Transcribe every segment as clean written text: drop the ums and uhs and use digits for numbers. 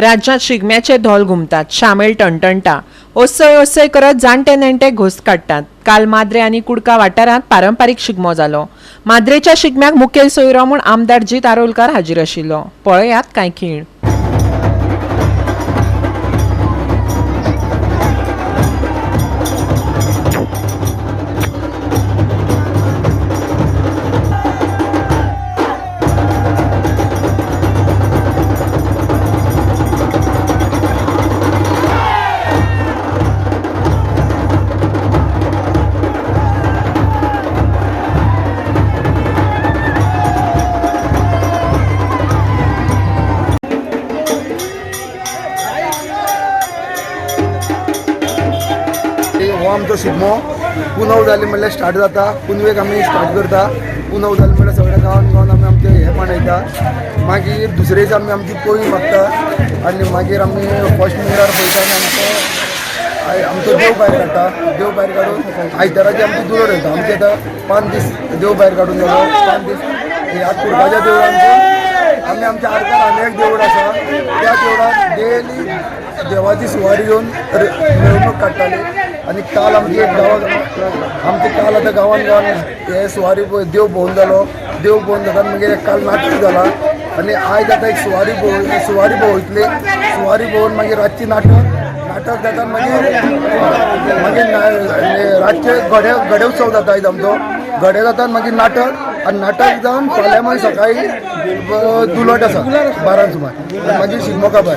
राज्यांत शिगम्याचे धोल घुमतात, शामेळ टणटणटा, ओसय ओसय करत जाणटे नेणटे घोस्त काडटात. काल माद्रे आनी कुडका वाठारांत पारंपारीक शिगमो जालो. माद्रेच्या शिगम्याक मुखेल सोयरो म्हूण आमदार जीत आरोलकार हाजीर आशिल्लो. पळयात कांय खीण. हो आमचो शिगमो पुनव जाली म्हणल्यार स्टार्ट जाता. पुनवेक आमी स्टार्ट करता. पुनव जाली म्हणल्यार सगळ्या गांवान गांवान आमी आमचें हें मनयता. मागीर दुसरे दिसा आमी आमची पोळी मागता आनी मागीर आमी फर्स्ट मुंडार पळयता आनी आमचो देव भायर काडटा. देव भायर काडून आयताराची आमची दुरोड येता. आमचे आतां 5 दीस देव भायर काडून जालो. 5 दीस ह्या कुडकाच्या देवळांतून आमी आमच्या आरकार आनी एक देवूळ आसा, त्या देवळांत डेली देवाची सुवारी घेवन मिरवणूक काडटाली. आनी काल आमचे गांवात आमचे काल आतां गांवान गांवान हे सुवारी पळय देव भोंवन जालो. देव भोंवन जाता मागीर काल नाटक जाला आनी आयज आतां एक सुवारी भोंव सुवारी भोंवयतली. सुवारी भोंवन मागीर रातची नाटक नाटक जाता. मागीर मागीर रातचे गडे गडे उत्सव जाता. आयज आमचो गडे जाता, मागीर नाटक आनी नाटक जावन फाल्यां मागीर सकाळी दुलट आसा 12 सुमार आनी मागीर शिगमो काबार.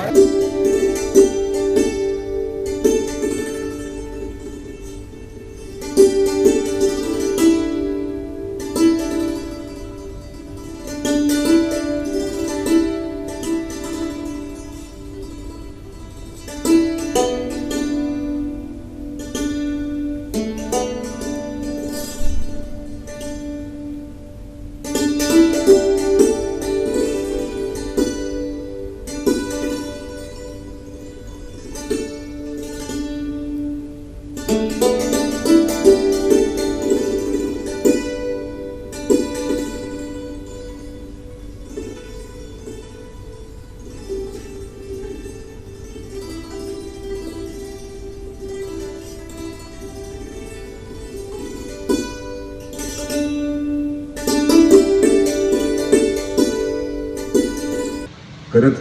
खरेंच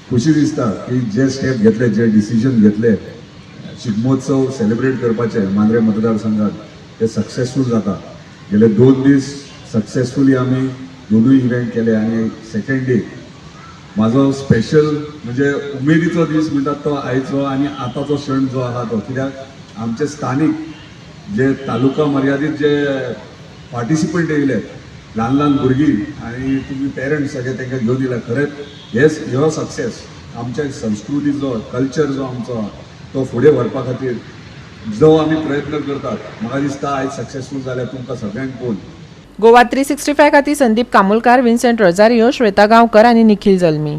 खुशी दिसता की जे स्टेप घेतले, जे डिसिजन घेतले शिगमोत्सव सेलिब्रेट करपाचे मांद्रे मतदारसंघात, ते सक्सेसफूल जाता. गेले 2 दीस सक्सेसफुली आमी दोनूय इव्हेंट केले आनी सेकंड डे म्हाजो स्पेशल म्हणजे उमेदीचो दीस म्हणटात तो आयचो आनी आतांचो क्षण जो आहा तो, कित्याक आमचे स्थानीक जे तालुका मर्यादीत जे पार्टिसिपंट येयले, ल्हान ल्हान भुरगीं आनी तुमी पेरंट्स सगळे तांकां घेवन येयला. खरेंच हेच ह्यो सक्सेस आमच्या संस्कृतीचो कल्चर जो आमचो आहा तो फुडें व्हरपा खातीर जो आमी प्रयत्न करतात, म्हाका दिसता आयज सक्सेसफूल जाल्यार तुमकां सगळ्यांक पळोवन. गोवा 365 खातीर संदीप कामुलकार, विन्सेंट रोजारियो, श्वेता गांवकर आनी निखिल जल्मी.